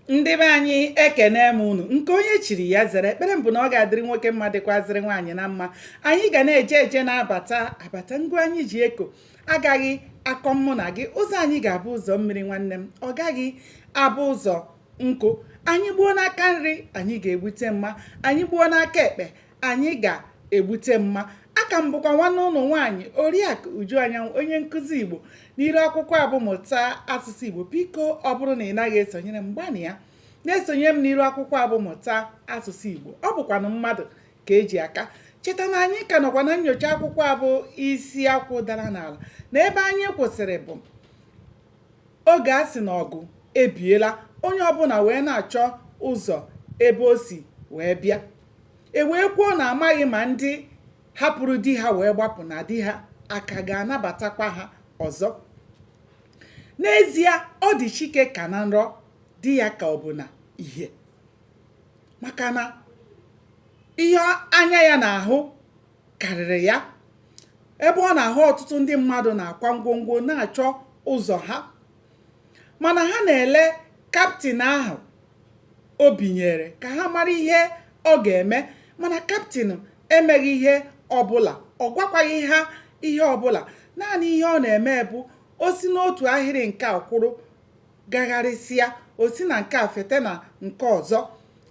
Ndị be anyị, ekene m unu. Nke onye chiri ya zere. Ekpere m bụ na ọ ga-adịrị nwoke mma, dịkwazịrị nwaanyị na mma. Anyị ga na-eje eje, na-abata abata. Ngụ anyị ji eko agaghị akọ mụ na gị. Ụzọ anyị ga-abụ ụzọ mmiri, nwanne m, ọ gaghị abụ ụzọ nkụ. Anyị gbuo n'aka nri, anyị ga-egbute mma. Anyị gbuo n'aka ekpe, anyị ga-egbute mma. Aka m bụkwa nwanne ụnụ nwaanyị, Oriakụ Uju Anyanwụ, onye nkụzi Igbo n'iru akwụkwọ abụ Mụta Asụsụ Igbo. Biko, ọ bụrụ na ị naghị esonyere m, gbanị ya na-esonye m n'iru akwụkwọ abụ Mụta Asụsụ Igbo. Ọ bụkwanụ mmadụ ka eji aka. Cheta na anyị ka nọkwa na nyocha akwụkwọ abụ Isi Akwụ Dara N'ala, na ebe anyị kwụsịrị bụ oge a sị na ọgụ ebiela, onye ọbụla wee na-achọ ụzọ ebe o si wee bịa. E wee kwuo na amaghị ma ndị hapụrụ di ha wee gbapụ na di ha aka ga-anabatakwa ha ọzọ. N'ezie, ọ dị Chike ka na nrọ, dị ya ka ọ bụ na ihe, maka na ihe anya ya na-ahụ karịrị ya. Ebe ọ na-ahụ ọtụtụ ndị mmadụ na-akwa ngwongwo na-achọ ụzọ ha, mana ha na-ele kaptịn ahụ o binyere ka ha mara ihe ọ ga-eme. Mana kaptịn emeghị ihe ọbụla, ọ gwakwaghị ha ihe ọbụla. Naanị ihe ọ na-eme bụ o si n'otu ahịrị nke a kwụrụ gagharịsịa, o si na nke a fete na nke ọzọ.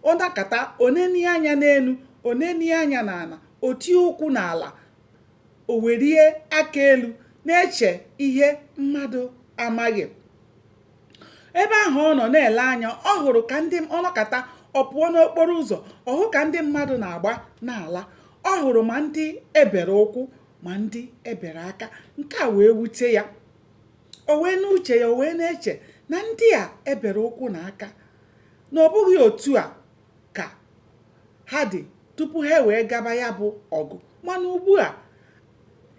Ọ nakata onenie anya n'elu, onenie anya n'ala, o tie ụkwụ n'ala, o werie aka elu na-eche ihe mmadụ amaghị. Ebe ahụ ọ nọ na-ele anya, ọ hụrụ ka ndị ọ nọkata ọ pụọ n'okporo ụzọ, ọ hụ ka ndị mmadụ na-agba n'ala. Ọ hụrụ ma ndị ebere ụkwụ ma ndị ebere aka. Nke a wee wute ya. O wee n'uche ya, o wee na-eche na ndị a ebere ụkwụ na aka, na ọ bụghị otu a ka ha dị tupu ha wee gaba ya bụ ọgụ. Mana ugbu a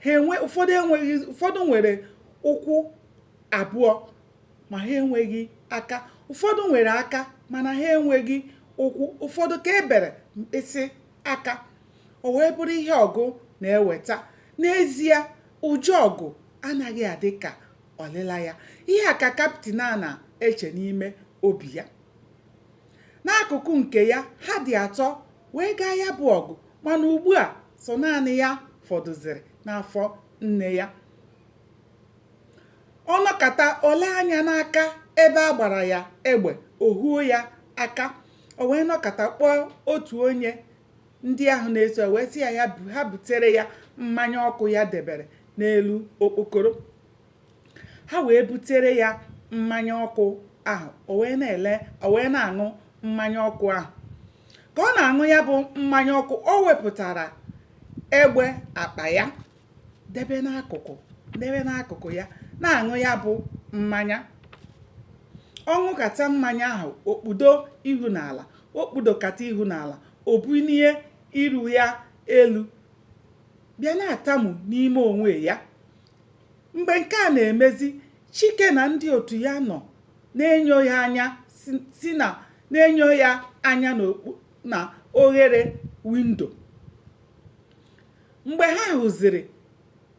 ha enwe, ụfọdụ enweghị, ụfọdụ nwere ụkwụ abụọ ma ha enweghị aka, ụfọdụ nwere aka mana ha enweghị ụkwụ, ụfọdụ ka ebere mkpịsị aka. O wee bụrụ ihe ọgụ na-eweta. N'ezie, ụjọ ọgụ anaghị adị ka ọlịla ya. Ihe a ka kaptịn a na-eche n'ime obi ya. N'akụkụ nke ya, ha dị atọ wee gaa ya bụ ọgụ, mana ugbu a so naanị ya fọdụziri n'afọ nne ya. Ọ nọkata ole anya n'aka ebe a gbara ya egbe, o huo ya aka. O wee nọkata kpọọ otu onye ndị ahụ na-eso, wee sị ya ha butere ya mmanya ọkụ ya debere n'elu okpokoro. Ha wee butere ya mmanya ọkụ ahụ. O wee na-ele, o wee na-aṅụ mmanya ọkụ ahụ. Ka ọ na-aṅụ ya bụ mmanya ọkụ, o wepụtara egbe akpa ya debe n'akụkụ ya, na-aṅụ ya bụ mmanya. Ọ ṅụkata mmanya ahụ, o kpudo ihu n'ala. O kpudokata ihu n'ala, o bunie iru ya elu, bịa na-atamu n'ime onwe ya. Mgbe nke a na-emezi, Chike na ndị otu ya nọ na-enyo ya anya, si na na-enyo ya anya na oghere windo. Mgbe ha hụziri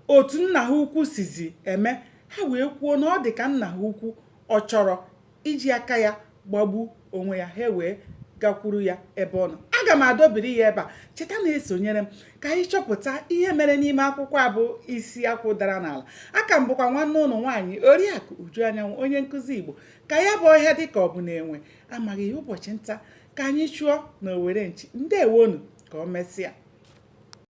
otu nna ha ukwu sizi eme, ha wee kwuo na ọ dị ka nna ha ukwu ọ chọrọ iji aka ya gbagbu onwe ya. Ha wee gakwuru ya ebe ọ nọ. Aga m adọbiri ya ebe a. Cheta na-esonyere m ka anyị chọpụta ihe mere n'ime akwụkwọ a bụ Isi Akwụ Dara N'ala. Aka m bụkwa nwanne ụnụ nwaanyị, Oriakụ Uju Anyanwụ, onye nkụzi Igbo. Ka ya bụ ọhịa dị ka ọ bụ na enwe amaghị ya. Ụbọchị nta ka anyị chụọ na owere nchi. Ndewonu, ka ọ mesịa.